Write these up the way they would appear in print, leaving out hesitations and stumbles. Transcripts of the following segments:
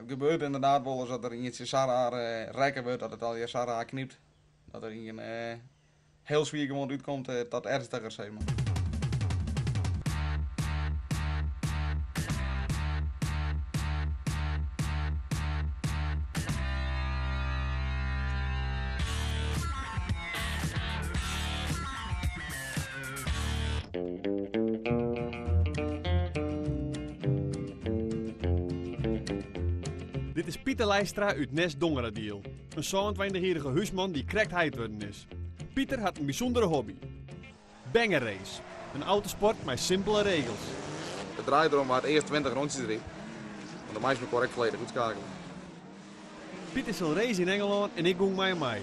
Het gebeurt inderdaad wolris dat der ientsje sa raar rekke wurdt, dat it allegear sa raar knypt, dat der ien hiel swier gewoan útkomt tot ernstiger, sis mar. Dit is Pieter Leistra út Nes Dongeradiel, in sânentweintichjierrige húsman dy't krekt heit wurden is. Pieter hat in bysûndere hobby, Bangerrace, in autosport mei simpele regels. It draait derom wa't earst 20 rûntsjes rydt, want dan meist mekoar ek folledich útskeakelje. Pieter sil race yn Engelân en ik gong mei him mei.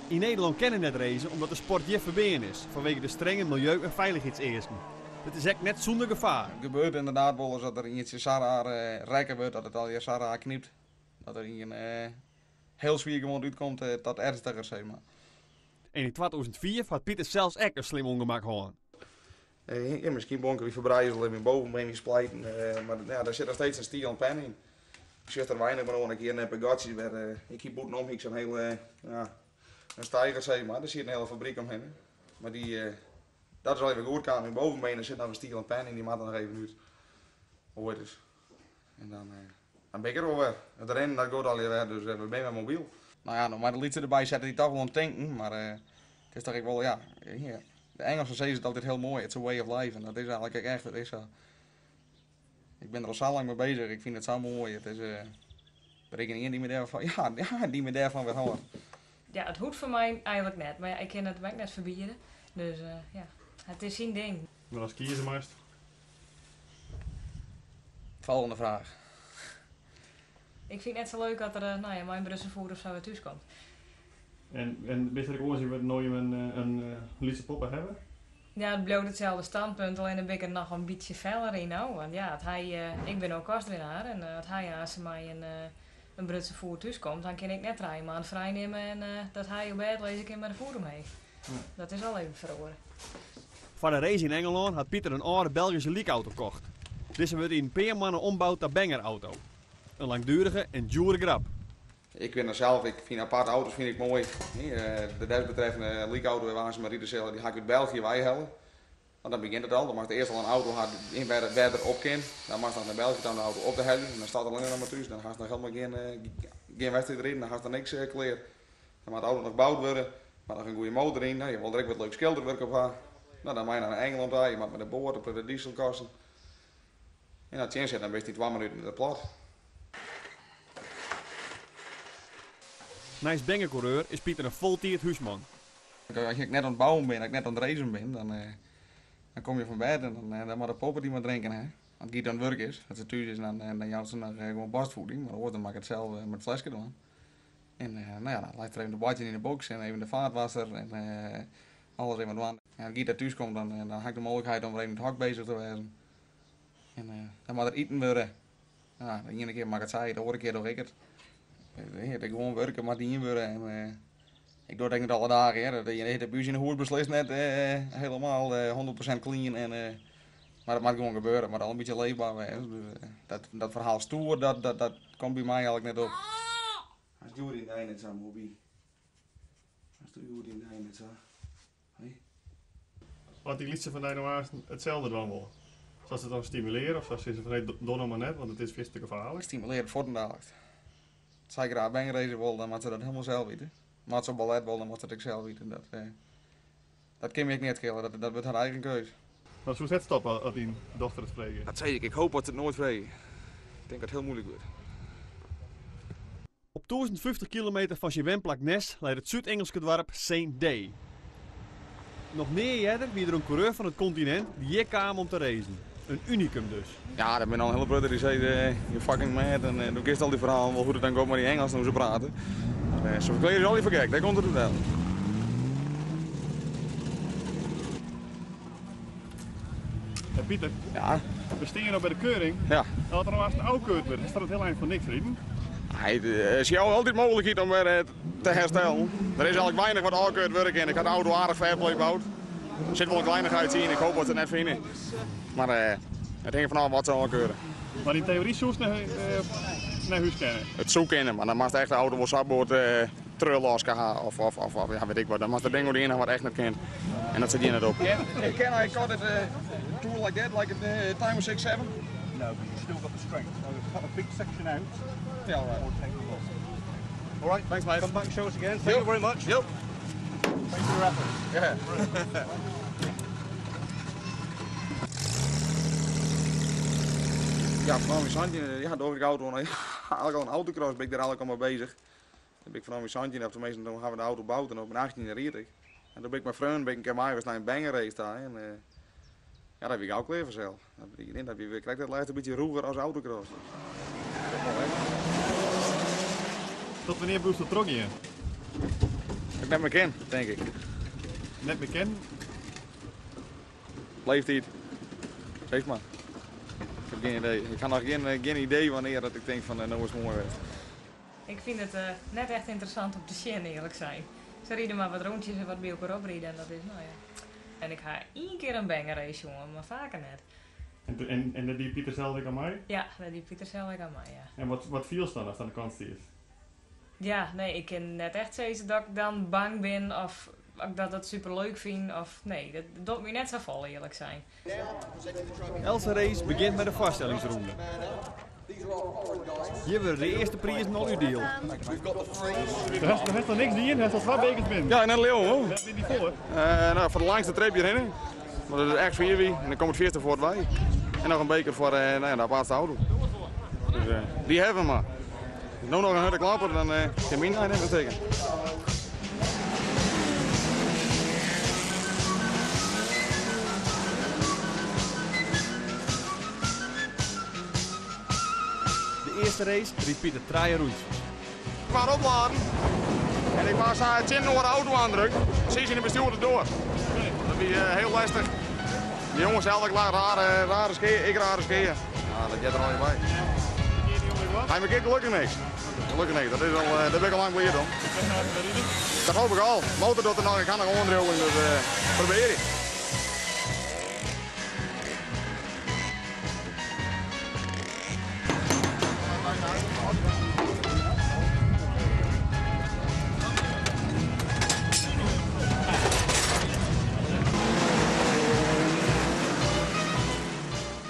Yn Nederlân kin er net race omdat de sport hjir ferbean is fanwege de strenge miljeu en feiligheidseasken. It is ek net sûnder gefaar. Het gebeurt inderdaad wolris dat der ientsje sa raar rekke wurdt, dat it allegear sa raar knypt, dat der ien hiel swier gewoan útkomt tot ernstiger, sis mar. En yn 2005 hat Pieter sels ek in slim ûngemak hân. Ja, myn skynbonke wie ferbrijzele, myn bovenbeen wie splijten, mar ja, der sit noch steeds in stielen pen yn. Ik sjoch der weinich mear oan, ik hie in pear gatsjes wer, ik hie bûtenom hie ik sa'n hele, ja, in steiger sis mar, der siet in hele fabryk omhinne. Mar dy, dat is al even goed kaam, myn bovenbeen, der sit noch in stielen pen yn, dy moat der noch even út. Oait ris. En dan, dan bin ik der wol wer. It rinnen dat giet allegear wer, dus we binne wer mobyl. No ja, no mei de lytse derby sette dy toch wol oan it tinken, mar it is toch ek wol, ja, de Engelsen sizze it altyd hiel moai, it's a way of life, en dat is eigentlik ek echt, it is sa. Ik bin der al sa lang mei bezich, ik fyn it sa moai, it is, der is gjin ien dy't my dêrfan, ja, dy't my dêrfan wjerhâldt. Ja, it hoecht foar my eigentlik net, mar ja, ik kin it him ek net ferbiede, dus ja, it is syn ding. Mar ast kieze moatst? Folgjende fraach. Ik fyn it net sa leuk as er no ja, mei in brutsen foet of sa wer thús komt. En, en bist der ek oars yn wurden no jim in, in lytse poppe hawwe? Ja, it bliuwt itselde standpunt, allinne bin ik der noch in bytsje feller yn no. Want ja, as hy, ik bin no kostwinnaar en as hy aanst mei in, in brutsen foet thús komt, dan kin ik net trije maand frij nimme en dat hy op bêd lizze kin mei de foet omheech. Dat is al even feroare. Foar de race yn Engelân hat Pieter in âlde Belgyske lykauto kocht. Dizze wurdt yn in pear moanne omboud ta bangerauto. In langduerige en djoere grap. Ik bin der sels, ik fyn aparte auto's fyn ik moai. De desbetreffende lykauto wêr we aanst mei ride sille, dy ha ik út België weihelle. Want dan begjint it al, dan moatst earst al in auto ha wêr er op kin. Dan moatst noch nei België ta om de auto op te heljen. En dan staat er allinnich noch mar thús, dan hast noch helemaal gjin wedstriid riden, dan hast noch niks klear. Dan moat de auto noch boud wurde, moat noch in goede motor yn, je wolle der ek wat leuk skilderwurk op ha. No, dan moat je nei Engelân ta, je moat mei de boat op de dieselkosten. En as it tsjin sit, dan bist yn 2 minuten wer plat. Neist bangerkoereur is Pieter in foltiid húsman. As ik net oan it bouwen bin, as ik net oan it racen bin, dan dan kom je fan bêd en dan dan moat de poppe dy mar drinken ha. As Giet oan it wurk is, as se thús is, dan dan jout se noch gewoan borstvoeding, mar oars dan moat ik it sels mei it fleske dwaan. En no ja, dan leit der even de boartsjen yn de boks en even de faatwasser en alles even dwaan. En as Giet thús komt, dan dan ha ik de mooglikheid om wer even yn it hok bezich te wêzen. En dan moat der iten wurde. Ja, de iene kear makket sy it, de oare kear doch ik it. It is gewoan wurke moat dien wurde en ik doch it ek net alle dagen hear. It is by ús yn 'e hûs beslist net helemaal 100% clean en mar it moat gewoan gebeure, it moat al in bytsje leefber wêze. Dus dat, dat ferhaal stoer, dat, dat, dat komt by my eigentlik net op. Hast hjoed dyn dei net sa, Moby? Hast hjoed dyn dei net sa? Hé? As dy lytse fan dy no aanst itselde dwaan wol, silst it dan stimulearje of silst sizze fan nee, doch no mar net, want it is fierste gefaarlik? Ik stimulearje it fuortendaliks. As sy graach bangerrace wol, dan moat se dat helemaal sels witte. Mar as se ballet wol, dan moat se it ek sels witte. Dat, dat kin my ek net skele, dat, dat wurdt har eigen keus. Mar soest net stoppe as dyn dochter it frege? Dat sei ik, ik hoop dat se it noait frege. Ik tink dat it hiel moeilik wurdt. Op 1050 kilometer fan syn wenplak Nes leit it Súd-Ingelske doarp Saint Day. Noch nea earder wie der in koereur fan it kontinint dy't hjir kaam om te racen. In unikum dus. Ja, der binne al in hiele protte dy't sizze, you fucking mad. En do kenst al dy ferhalen wol hoe't it dan giet mei dy Engelsen hoe se prate. Mar se ferklearje ús allegear foar gek, dêr komt it oer del. Hey Pieter, Ja. we stean no by de keuring. Ja. En as der no aanst ôfkeurd wurdt, is dat it hiel ein foar niks riden? Nee, it jout altyd mooglikheid om wer te herstellen. Der is eigentlik weinich wat ôfkeurd wurde kin. Ik ha de auto aardich fairplay boud. Der sit wol in kleinigheid yn, ik hoop dat se it net fine. Mar it hinget fanôf wat se ôfkeure. Mar yn teory soest noch. nei hús kinne. It soe kinne, mar dan moatst echt de auto wol sa bot terugloske ha of, of, of, of ja, weet ik wat. Dan moatst der ding oerhinne wat echt net kin. En dat sit hjir net op. Can I cut it tour like that, like a time of 6, 7? No, but you've still got the strength. Either cut a big section out Yeah, all right. or take the lot. All right, Thanks, mate. Come back and show us again. Thank you very much. Yep. Thanks for your efforts. Yeah. Ja, vanaf mijn 17 ja, door ik auto. Eigenlijk al een autocross ben ik daar eigenlijk al mee bezig. Dan ben ik vanaf mijn 17, of tenminste, toen hebben we de auto gebouwd en op mijn 18 reed ik. En toen ben ik mijn vriend, ben ik een keer mee was naar een banger race daar. En ja, dat heb ik ook weer vanzelf. Dat betekent dat je weer krijgt dat lijkt een beetje roeger als autocross. Dus, dat is wel lekker. Tot wanneer blijft het trok hier? Ik net meer ken, denk ik. Net meer ken? Leeftijd. Zeg maar. Ik heb geen idee. Ik heb nog geen idee wanneer dat ik denk van nou is het mooi geweest. Ik vind het net echt interessant om te zien, eerlijk zijn. Ze rijden maar wat rondjes en wat bij elkaar oprijden en dat is, nou ja. En ik ga 1 keer een banger race, jongen, maar vaker net. En dat die Pieter zelf ook aan mij? Ja, dat die Pieter zelf ook aan mij, ja. En wat viel dan als het aan de kant staat? Ja, nee, ik kan net echt zeggen dat ik dan bang ben of ik dat superleuk vind. Of, nee, dat doet me net zo vol, eerlijk zijn. Elke race begint met de vaststellingsronde. Hier worden de eerste prijzen al uitdeeld. Er heeft nog niks in, hij heeft al 2 bekers binnen. Ja, net een leeuw, hoor. Daar ben je voor. Nou, voor de langste trip hierheen. Maar dat is echt vier wie. En dan komt het 40 voor het wij. En nog een beker voor nou ja, de aparte auto. Dus die hebben we maar. Nu nog een harde klapper, dan kan mijn eind even tekenen. De eerste race riep Pieter 3 rondjes. Ik was opladen en ik was aan het zin door de auto aandrukken. Precies in de bestuurder door. Dat was heel lastig. De jongens elk rare scheer, ik rare scheer. Ja, dat gaat er al niet bij. Hij maakt gelukkig niks. Gelukkig niks, dat is al, daar ben ik al lang blij om. Dat hoop ik al. Motor doet er nog, ik ga nog onderdelen, dus probeer ik.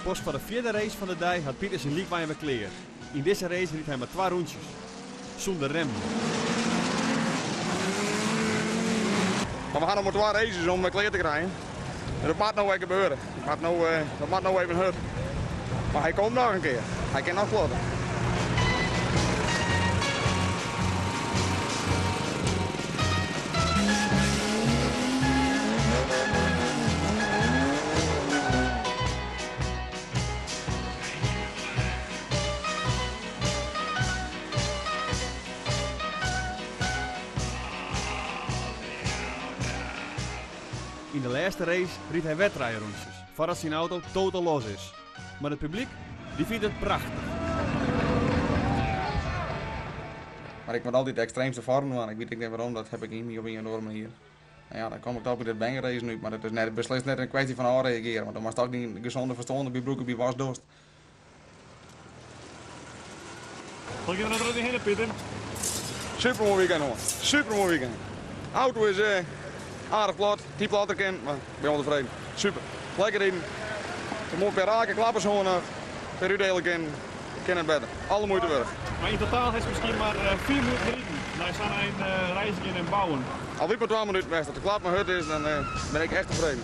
Pas voor de 4e race van de dag had Pieter zijn liekwaai weer klaar. In deze race riep hij maar 2 rondjes. Zonder rem. Maar we gaan nog maar 2 races om klaar te krijgen. En dat moet nou even gebeuren. Dat moet nou even hard. Maar hij komt nog een keer. Hij kan nog vlotten. In de laatste race riet hij wedstrijdrondjes, voordat zijn auto totaal los is. Maar het publiek, die vindt het prachtig. Maar ik moet altijd de extreemste vorm doen. Ik weet niet waarom, dat heb ik niet op een of andere manier. Nou ja, dan kom ik toch bij de banger race nu, maar dat is beslist net een kwestie van aanreageren. Want dan was het ook niet gezonde verstonden bij broeken bij wasdorst. Zal ik er nog heen, Pieter? Super mooi weekend, hoor. Super mooi weekend. Auto is aardig plat, die platter ken, maar ik ben wel tevreden. Super. Lekker in. We moeten per raken klappen zo nog. Per uitdelen ken het beter. Alle moeite waard. Maar in totaal is het misschien maar 4 minuten gereden. Wij staan een reis in en bouwen. Al wie maar 12 minuten best. Als de klap maar hut is, dan ben ik echt tevreden.